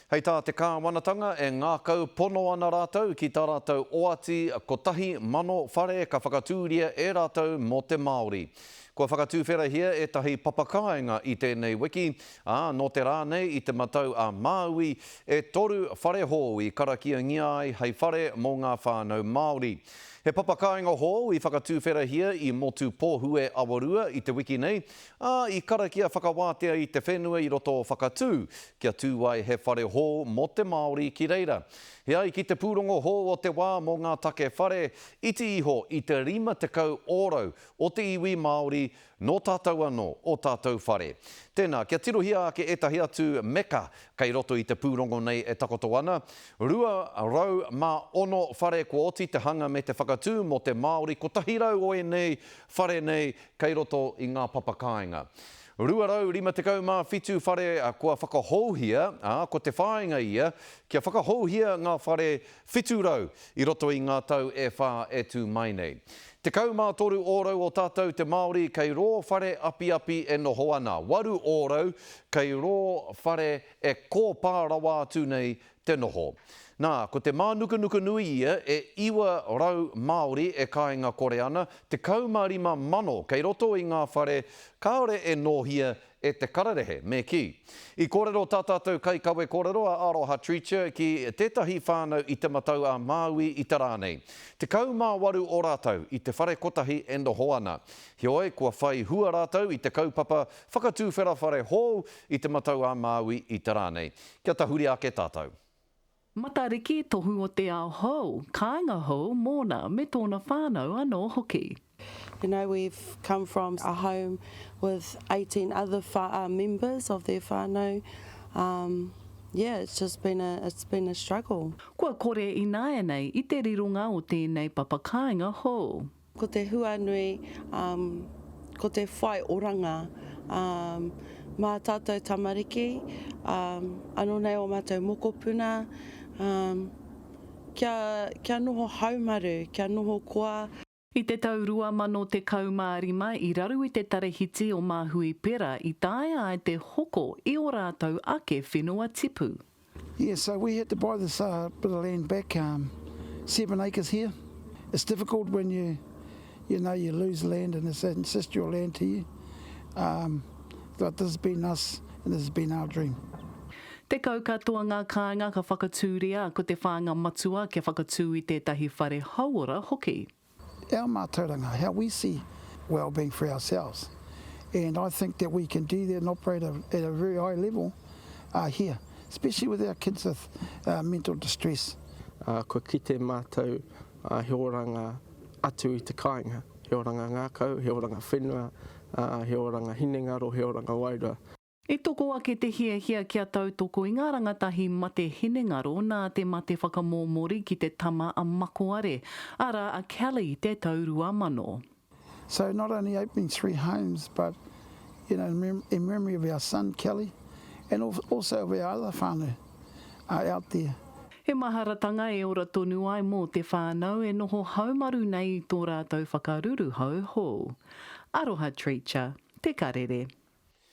Hei tā te kāwanatanga, e ngākau pono ana rātou ki tā rātou oati 1,000 whare ka whakatūria e rātou mō te Māori. Kua whakatuwherahia ētahi papakāinga i tēnei wiki, ā, nō te rā nei i Te Matau a Māui, e toru whare hou i karakiangia ai hei whare mō ngā whānau Māori. He papakāinga hou i whakatuwherahia i Motu Pōhue Awarua i te wiki nei, ā, i karakia whakawātea i te whenua i roto o Whakatū, kia tū ai he whare hou mō te Māori ki reira. He ai ki te pūrongo hou o te wā mō ngā take whare, iti iho i te 50 ōrau o te iwi Māori nō tātou anō ō tātou whare. Tēnā, kia tirohia ake ētahi atu meka kei roto i te pūrongo nei e takoto ana. 206 whare kua oti te hanga me te whakatū mō te Māori, 100 o ēnei whare nei kei roto i ngā papakāinga. 257 whare kua whakahouhia, ā, ko te whāinga ia kia whakahouhia ngā whare 700 i roto i ngā tau e whā e tū mai nei. 13 ōrau o tātou te Māori kei rō whare apiapi e noho ana, waru ōrau kei rō whare e kōpā rawa atu nei te noho. Nā, ko te mānukanuka nui ia e 900 Māori e kāinga kore ana, 15,000 kei roto i ngā whare kāore e nōhia e te kararehe, me kī. I kōrero tā tātou kaikawe kōrero a Aroha Treacher ki tētahi whānau i Te Matau a Māui i te rā nei. 18 o rātou i te whare kotahi e noho ana. Heoi, kua whai hua rātou i te kaupapa whakatūwhera whare hou i Te Matau a Māui i te rā nei. Kia tahuri ake tātou. Matariki, tohu o te ao hou, kāinga hou mōna me tōna whānau anō hoki. You know, we've come from a home with 18 other members of their whānau, um, yeah, it's just been a, it's been a struggle. Kua kore ināianei i te rironga o tēnei papa kāinga hou. Ko te hua nui, um, ko te whai oranga, um, mā tātou tamariki, um, anō nei ō mātou mokopuna, um, kia, kia noho haumaru, kia noho koa. I te tau 2015 i raru i te tarahiti o Māhui Pera i taea ai te hoko i ō rātou ake whenua tipu. Yeah, so we had to buy this uh, bit of land back, um, seven acres here. It's difficult when you, you know, you lose land and it's ancestral land to you. Um, but this has been us and this has been our dream. Tekau katoa ngā kāinga ka whakatūria, ko te whāinga matua kia whakatū i tētahi whare hauora hoki. Our mātauranga, how we see well-being for ourselves and I think that we can do that and operate at a very high level uh, here, especially with our kids with uh, mental distress. Uh, kua kite mātou uh, he oranga atu i te kāinga, he oranga ngākau, he oranga whenua, uh, he oranga hinengaro, he oranga wairua. I toko ake te hiahia kia tautoko i ngā rangatahi mate hinengaro nā te mate whakamōmori ki te tama a Makoare, arā a Kelly i te tau 2000. So not only opening three homes but you know in memory of our son Kelly and also of our other whānau out there. He maharatanga e ora tonu ai mō te whānau e noho haumaru nei i tō rātou whakaruruhau hou. Aroha Treacher, Te Karere.